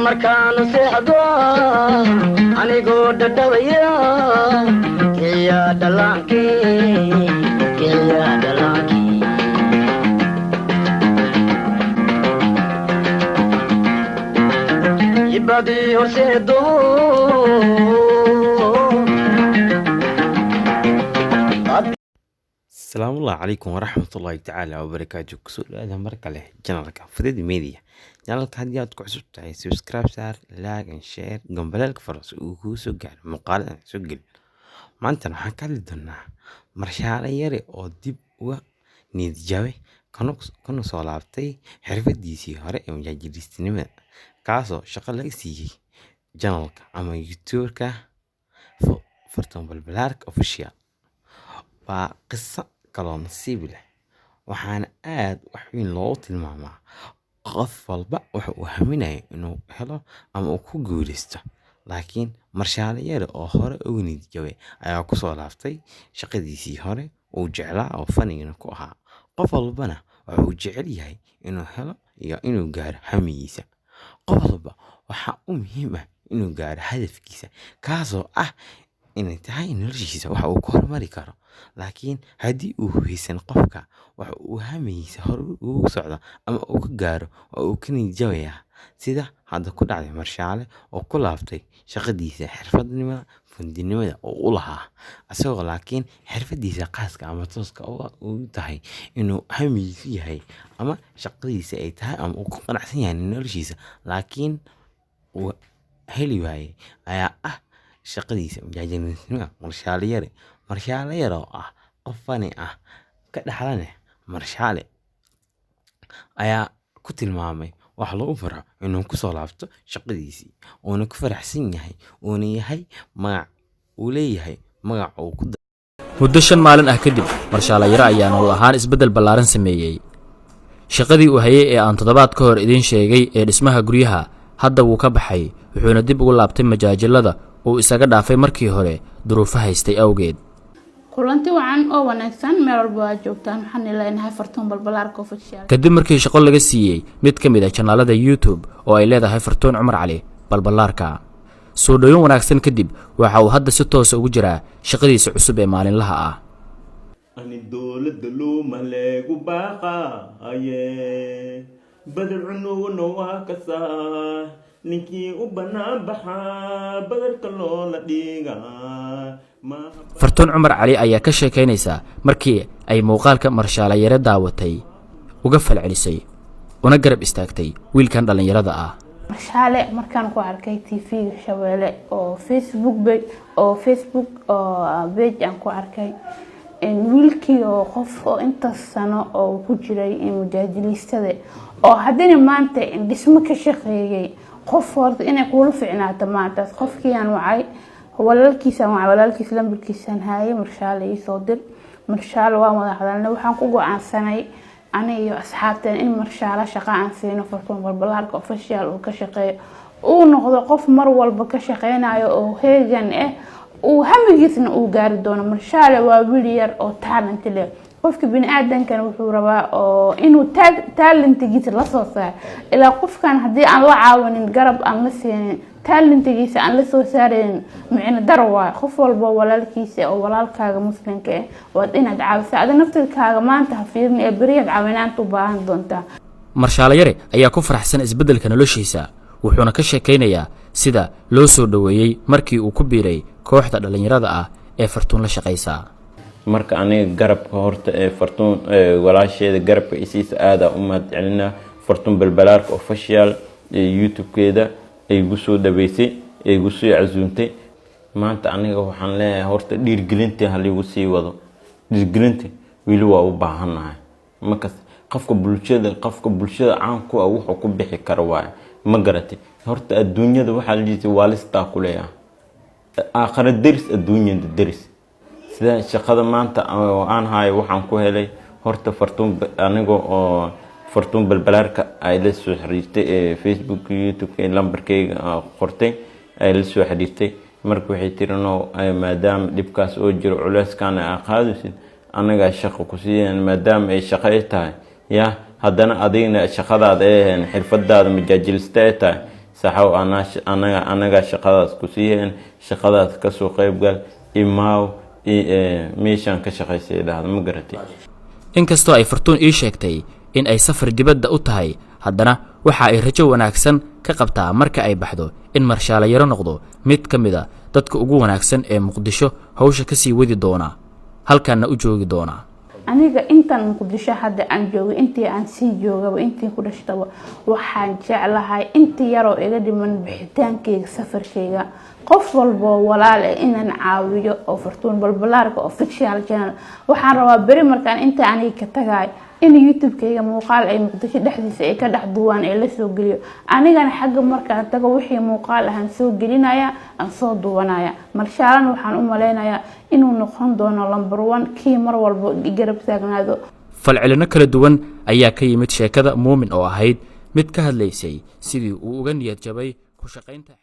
Markaanu seexdo anigoo dhadhawaya, kiciya dhalaankii, kiciya dhalaankii. Ibadii horseedo. Asalaamullahi calaykum waraxmatullaahi tacaala wabarakaatu. Kusoo dhawaada mar kale channelka Fuded Media. Channelka haddii aad ku cusub tahay, subscribe saar, like and share, gambaleelka faro si uu kuu soo gaaro muuqaalada aan soo gelin. Maantana waxaan ka hadli doonaa Marshaale Yare oo dib uga niyad jabay kana soo laabtay xirfadiisii hore ee majaajiliistinimada, kaasoo shaqo laga siiyey channelka ama YouTuber-ka Fartuun Balbalaarka Official. Waa qiso kaloo nasiib leh, waxaana aad wax weyn loogu tilmaamaa qof walba waxa uu haminayo inuu helo ama uu ku guuleysto. Laakiin Marshaale Yare oo hore uga niyad jabay ayaa kusoo laabtay shaqadiisii hore uu jeclaa oo fanigana ku ahaa. Qof walbana waxa uu jecel yahay inuu helo iyo inuu gaaro hamigiisa. Qof walba waxaa u muhiim ah inuu gaaro hadafkiisa, kaasoo ah inay tahay noloshiisa waxa uu ku horumari karo. Laakiin haddii uu haysan qofka waxa uu hamigiisa hore ugu socdo ama uu ka gaaro, waa uu ka niyad jabayaa, sida hadda ku dhacday Marshaale oo ku laabtay shaqadiisa xirfadnimada fundinimada oo u lahaa isagoo, laakiin xirfadiisa khaaska ama tooska ugu tahay inuu hamigiisu yahay ama shaqadiisa ay tahay ama uu ku qanacsan yahay noloshiisa, laakiin uu heli waayey ayaa ah shaqadiisa majaajiliisnimada. Marshaale Yare, Marshaale Yare oo ah qof fani ah ka dhaxlane Marshaale, ayaa ku tilmaamay wax lagu farxo inuu kusoo laabto shaqadiisii, uuna ku faraxsan yahay, uuna yahay magac uu leeyahay, magac uu ku Muddo 5 maalin ah kadib, Marshaale Yare ayaa nolol ahaan isbeddel ballaaran sameeyey. Shaqadii uu hayay ee aan toddobaad ka hor idiin sheegay ee dhismaha guryaha hadda wuu ka baxay, wuxuuna dib ugu laabtay majaajilada uu isaga dhaafay markii hore duruufo haystay awgeed. Kulanti wacan oo wanaagsan meel walba waa joogtaan. Waxaan leenahay Fartuun Balbalaarka Official. Kadib markii shaqo laga siiyey mid ka mid ah channelada YouTube oo ay leedahay Fartuun Cumar Cali Balbalaarka, soo dhowin wanaagsan kadib, waxa uu hadda si toosa ugu jiraa shaqadiisa cusub ee maalinlaha ah. Ani dowladda looma leegu baaqaaye, badar cunuguna waa kasaa, ninkii u bannaan baxaa badarka loola dhigaa. Fartuun Cumar Cali ayaa ka sheekaynaysa markii ay muuqaalka Marshaale Yare daawatay, uga falcelisay una garab istaagtay wiilkan dhallinyarada ah. Marshaale markaan ku arkay TV-ga Shabeelle oo Facebook page, oo Facebook oo page aan ku arkay wiilkii oo qof oo intaas sano oo ku jiray mujaajiliistada oo haddana maanta dhismo ka shaqeeyay, qof horta inay kuula ficnaato maantaas. Qofkiiaan wacay, walaalkiisaan wacay, walaalkiis lambarkiisaan haayay. Marshaale iisoo dir. Marshaale waan wada hadalnay. Waxaan ku go-aansanay ani iyo asxaabteen in Marshaale shaqa aan siino, Fartuun Balbalaarka Official uu ka shaqeeyo, uu noqdo qof mar walba ka shaqeynayo oo heegan ah, uu hamigiisna uu gaari doono. Marshaale waa wiil yar oo talent leh. Qofka bini-aadankana wuxuu rabaa oo inuu talentigiisa lasoo saaro. Ilaa qofkan haddii aan la caawinin, garab aan la siinin, talentigiisa aan lasoo saaraynin, micno daro waayo. Qof walba walaalkiisa oo walaalkaaga muslimka ah waad inaad caawisa. Ada naftirkaaga maanta ha fiirin ee beriyaad caawinaanta u baahan doontaa. Marshaale Yare ayaa ku faraxsan isbeddelka noloshiisa, wuxuuna ka sheekaynayaa sida loo soo dhoweeyey markii uu ku biiray kooxda dhallinyarada ah ee Fartuun la shaqaysa. Marka aniga garabka horta ee Fartuun walaasheeda garabka isiisa aadaa u mahad celinaa. Fartuun Balbalaarka Official ee YouTube-keeda ay igu soo dhaweysay, ay igu soo casuuntay maanta. Aniga waxaan leeyahay horta dhiirgelinta haligu sii wado, dhiirgelinta weli waa u baahannahay. Markas qofka bulshada caan ku ah wuxuu ku bixi karo waaye, ma garatay? Horta adduunyada waxaa la dhihi waalistaa ku leeyahay aakhare deris, adduunyada deris. Sida shaqada maanta oo aan hayo waxaan ku helay horta Fartuun, aniga oo Fartuun Balbalaarka ay la soo xiriirtay ee Facebook, YouTube lambarkayga qortay, ay la soo xiriirtay. Marka waxay tiri, "No, maadaama dhibkaas oo jiro, culeyskaana aa qaadaysid, anagaa shaqo ku siiyeen, maadaama ay shaqo ay tahay ya haddana adigna shaqadaada ay ahayn, xirfadaada majaajilista ay tahay." Saxow, anaga anagaa shaqadaas ku siiyeen, shaqadaas kasoo qeybgal, imaaw meeshaan ka shaqaysay, dhahda, ma garatay? Inkastoo ay Fartuun ii sheegtay in ay safar dibadda u tahay, haddana waxa ay rajo wanaagsan ka qabtaa marka ay baxdo in Marshaalayaro noqdo mid ka mid a dadka ugu wanaagsan ee Muqdisho hawsha ka sii wadi doona, halkanna u joogi doona. Aniga intaan Muqdisho hadda aan joogay, intii aan sii joogaba, intii ku dhashtaba, waxaan jeclahay intii yaroo iga dhiman bixitaankayga, safarkayga, qof walboo walaal eh inaan caawiyo oo Fartuun Balbalaarka Official Channel. Waxaan rabaa beri markaan inta aniga ka tagay in YouTube-kayga muuqaal ay Muqdisho dhexdiisa ay ka dhex duwaan ee lasoo geliyo. Anigana xagga markaan tago wixii muuqaal ahaan soo gelinaya, aan soo duwanaya. Marshaalan waxaan u maleynayaa inuu noqon doono number one kii mar walba garab taagnaado. Falcelino kala duwan ayaa ka yimid sheekada Muumin oo ahayd mid ka hadlaysay sidii uu uga niyad jabay ku shaqaynta.